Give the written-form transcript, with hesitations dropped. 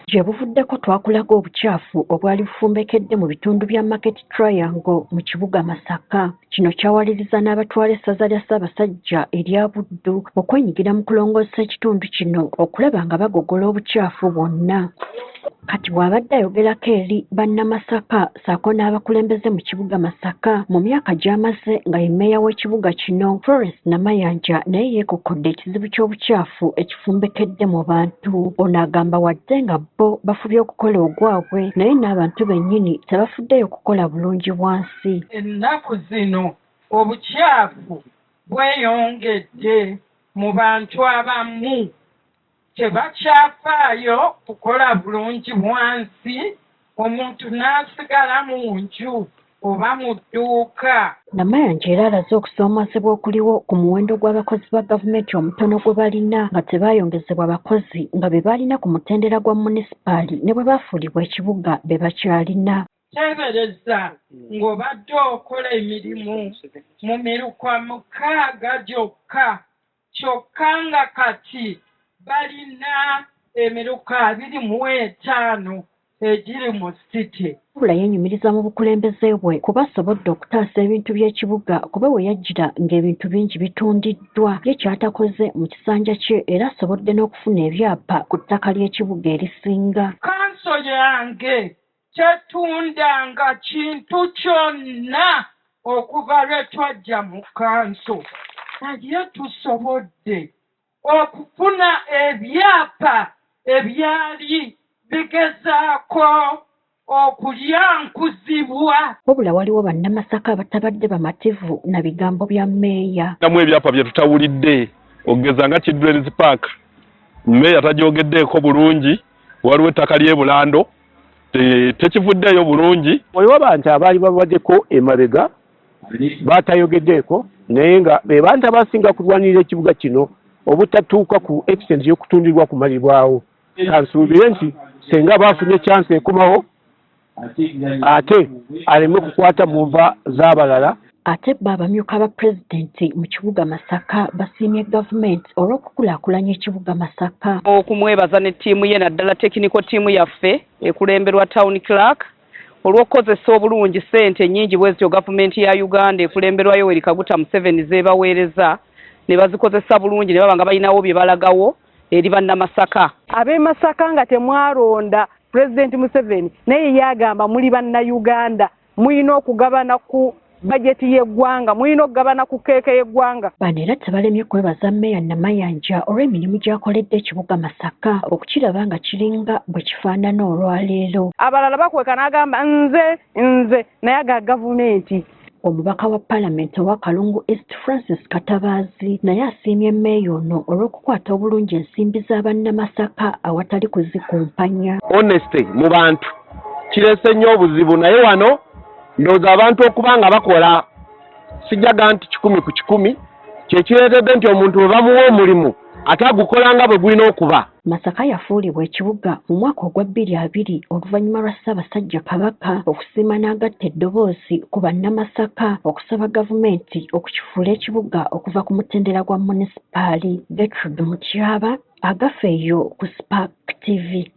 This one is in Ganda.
Gye buvuddeko twakulaga obukyafu obwali bufumbekedde mu bitundu bya Market Triangle mu kibuga Masaka. Kino kyawaliriza n'abatwala essaza lya Ssaabasajja erya Buddu okwenyigira mu kulongoosa ekitundu kino okulaba nga bagogola obukyafu bwonna. Kati bw'abadde ayogerako eri bannamasaka ssaako n'abakulembeze mu kibuga Masaka mu myaka gy'amaze nga ye mmeeya w'ekibuga kino, Florence Namayanja naye yeekokkodde ekizibu ky'obukyafu ekifumbekedde mu bantu. Ono agamba wadde nga bo bafubye okukola ogwabwe naye n'abantu bennyini tebafuddeyo kukola bulungi bwansi. Ennaku zino obukyafu bweyongedde mu bantu abamu. Tebakyafaayo kukola bulungi bwansi, omuntu n'asigala mu nju oba mu dduuka. Namayanja era alaze okusoomoozebwa okuliwo ku muwendo gw'abakozi ba gavumenti omutono gwe balina nga tebaayongezebwa bakozi nga be baalina ku mutendera gwa munisipaali ne bwe baafuulibwa ekibuga be bakyalina. Teebereza ng'obadde okola emirimu mu miruka 6 gyokka kyokka nga kati balina emiruka 25 egiri mu city. Wabula yeenyumiriza mu bukulembeze bwe kuba asobodde okutaasa ebintu by'ekibuga kuba we yajjira ng'ebintu bingi bitundiddwa ye ky'atakoze mu kisanja kye era asobodde n'okufuna ebyapa ku ttaka ly'ekibuga erisinga. Kkanso yange tetundanga kintu kyonna okuva lwe twajja mu kkanso, naye tusobodde okufuna ebyapa ebyali bigezaako okulyankuzibwa. Wabula waliwo bannamasaka abatabadde bamativu na bigambo bya mmeeya. Namu ebyapa bye tutawulidde okugeza nga Children's Park, mmeeya tagyogeddeeko bulungi, waliwo ettaka ly'e Bulando tekivuddeeyo bulungi. Waliwo abantu abaali babaddeko emabega batayogeddeeko naye nga be bantu abasinga kulwanirira ekibuga kino obutatuuka ku extent y'okutundirwa kumalibwawo. Kansuubire nti senga baafunye chance ekomawo ate aleme kukwata mu nva z'abalala. Ate bo abamyuka ba pulezidenti mu kibuga Masaka basiimye gavumenti olw'okukulaakulanya ekibuga Masaka. Okumwebaza ne ttiimu ye naddala technical team yaffe ekulemberwa town clerk olw'okukozesa obulungi ssente ennyingi bwe zityo gavumenti ya Uganda ekulemberwa Yoweri Kaguta Museveni z'ebaweereza ne bazikozesa bulungi ne baba nga balinawo bye balagawo eri bannamasaka. Ab'e Masaka nga temwalonda Pulezidenti Museveni naye yagamba muli bannayuganda mulina okugabana ku bajeti y'eggwanga, mulina okugabana ku keeke y'eggwanga. Bano era tebalemye kwebaza Mmeeya Namayanja olw'emirimu gy'akoledde ekibuga Masaka okukiraba nga kiringa bwe kifaanana olwaleero. Abalala bakweka n'agamba nze nze naye aga gavumenti. Omubaka wa Palamenti owa Kalungu East Francis Katabaazi naye asiimye mmeeya ono olw'okukwata obulungi ensimbi za bannamasaka awatali kuzikumpanya. Honesty mu bantu kireese nnyo obuzibu naye wano ndowooza abantu okuba nga bakola sijaga nti 100 ku 100 kyekireetedde nti omuntu bwe bamuwa omulimu ate agukola nga bwe gulina okuba. Masaka yafuulibwa ekibuga mu mwaka ogwa 2020 oluvannyuma lwa Ssaabasajja Kabaka okusiima n'agatta eddoboozi ku bannamasaka okusaba gavumenti okukifuula ekibuga okuva ku mutendera gwa munisipaali. Gertrude Mutyaba, Agafeeyo ku Spark TV.